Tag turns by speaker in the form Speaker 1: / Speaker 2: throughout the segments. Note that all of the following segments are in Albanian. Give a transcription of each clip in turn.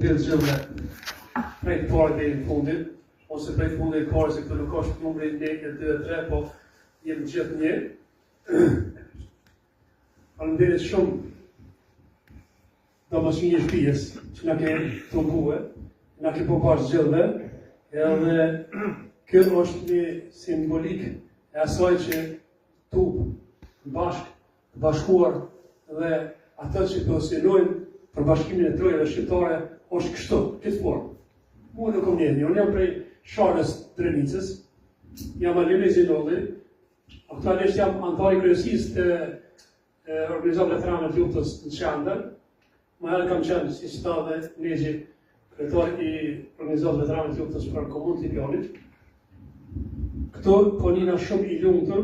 Speaker 1: Të gjithëve prej të parit deri në fundit, ose prej të fundit të parit, se këtu nuk është numri 1, 2 dhe 3, po jemi gjithë një. Faleminderit shumë damashin e shpijës që na ke tubue, na ke bo bashkë gjithëve, edhe kjo është një simbolikë e asaj që tubë bashkë të bashkuar dhe atë që po synojmë për bashkimin e trojeve shqiptare është kështu, këtë formë. Mua nuk më njihni, unë jam prej Sharës Drenicës, jam Alimi Zinolli, aktualisht jam anëtar i kryesisë të organizatës veteranëve të luftës në qendër, Më herët kam qenë, siç tha dhe Nexhi, kryetar i organizatës veteranëve të luftës për komunën e Lipjanit. Këtu po nihna shumë i lumtur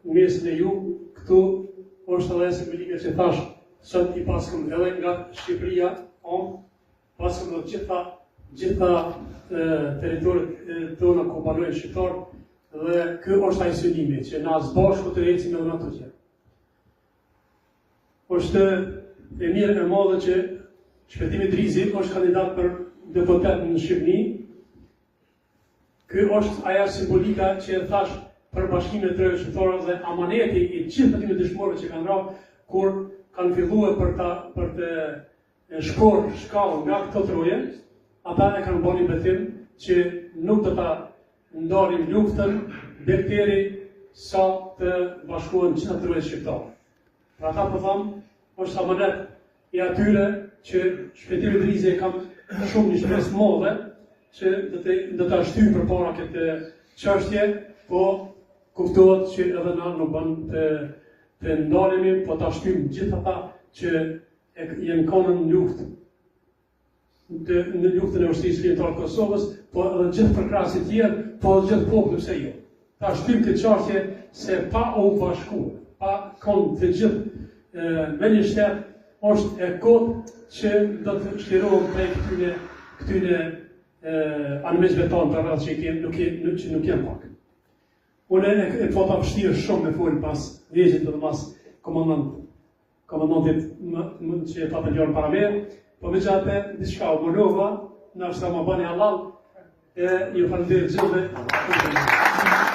Speaker 1: në mesin e ju, këtu është edhe simbolika që thash, sot i paskëm edhe nga Shqipëria, o, paskëm dhe gjitha, gjitha territoret tona ku banojnë shqiptarë, dhe ky është ai synimi, që na së bashku të ecim edhe na tutje. Është e mirë e madhe që Shpëtim Idrizi është kandidat për deputet në Shqipëni. Ky është aja simbolika që e thash për bashkimin e trojeve shqiptare dhe amaneti i gjithë atyre dëshmorëve që kanë ra kur kanë filluar për ta për të shporr shkallë nga këto troje, ata e kanë bërë një betim që nuk do ta ndalim luftën deri sa të bashkohen gjitha trojet shqiptare. Pra ata po them, është amanet i atyre që Shpëtim Idrizi e kam shumë një shpresë madhe që do të do ta shtyjë përpara këtë çështje, po kuptohet që edhe na nuk bën të të ndalemi, po ta shtyjmë gjithë ata që e janë konën në luftë të, në luftën e ushtrisë çlirimtare të Kosovës, po edhe gjithë përkrahësit tjerë, po edhe gjithë populli pse jo. Ta shtyjmë këtë çështje se pa u bashku, pa kon të gjithë e, me një shtet, është e kot që do të çlirohen prej këtyne këtyne e, armiqve tanë të rrallë që i kemë, nuk, nuk, që nuk janë pak. Unë e, e pata vështirë shumë me folë pas Nexhit dhe mas komandant komandantit më, më që e patën fjalën para meje, po megjithatë diçka u munova, ndoshta ma bani hallall, e ju faleminderit gjithëve.